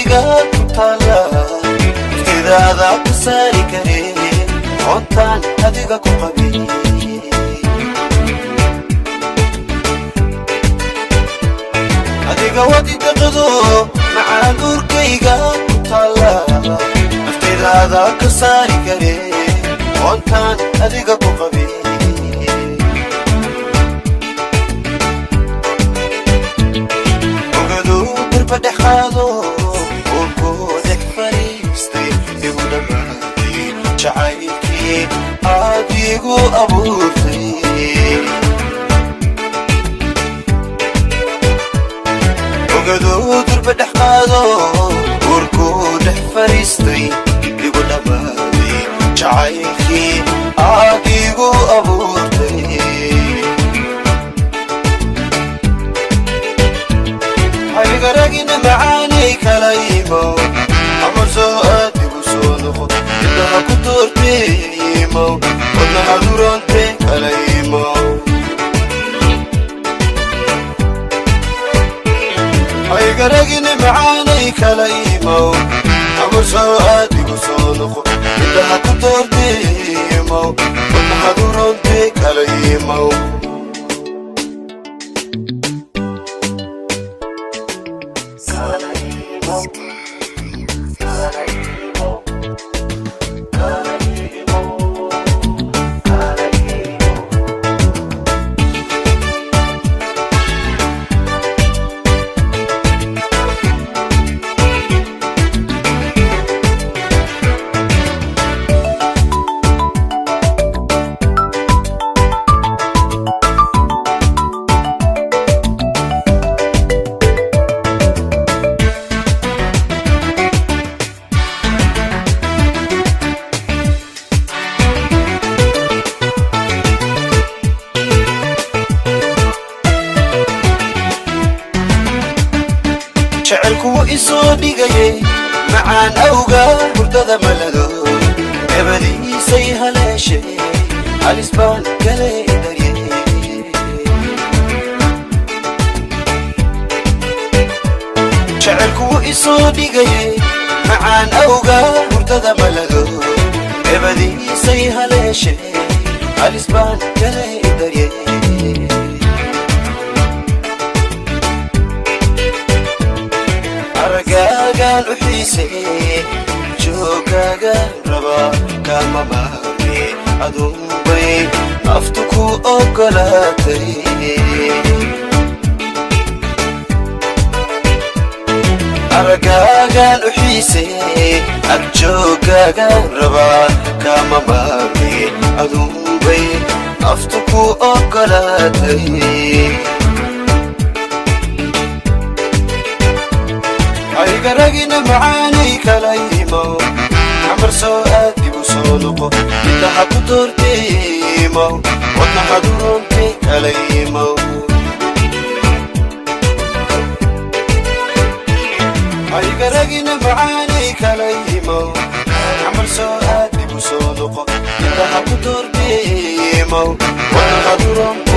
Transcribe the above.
Uurkayga ku taala, naftidaada ka saari kare, oontaan adiga ku qabay. Adiga wadi daqdo, macaan, uurkayga ku taala, naftidaada ka saari kare, oontaan adiga ku qabay. Ogaduu dirba dhex qaado, uurkuu dhex fariistay, igu dhammaaday jacaylkii aad igu abuurtay. Ogaduu durba dhex qaado, uurkuu dhex fariistay, igu dhammaaday jacaylkii aad igu abuurtay. Haygaragina macaanay, kala imow, amar soo aad igu soo noqo, indhaha ku doortay imow, wadnaha duroonte kala imow. Haygaragina macaanay, kala imow, amar soo aad igu soo noqo, indhaha ku doortay imow, wadnaha duroonte kala imow. Jecelkuwu isoo dhigayay, macaan, awga hurdada malado, gabadiisay haleeshay, halis baan galay darye. Jecelkuwu isoo dhigayay, macaan, awga hurdada malado, gabadiisay haleeshay, halis baan galay darye. Aragaagaan u xiisay, joogaagaan rabaa, kama maarmi, aduunbay naftu ku ogolaatay. Aragaagaan u xiisay, agjoogaagaan rabaa, kama maarmi, aduunbay naftu ku ogolaatay. Haygaragina macaanay, kala imow, xamar soo aad igu soo noqo, indhaha ku doortay imow, wadnaha duroonte kala imow. Haygaragina macaanay, kala imow, xamar soo aad igu soo noqo, indhaha ku doortay imow, wadnaha duroonte.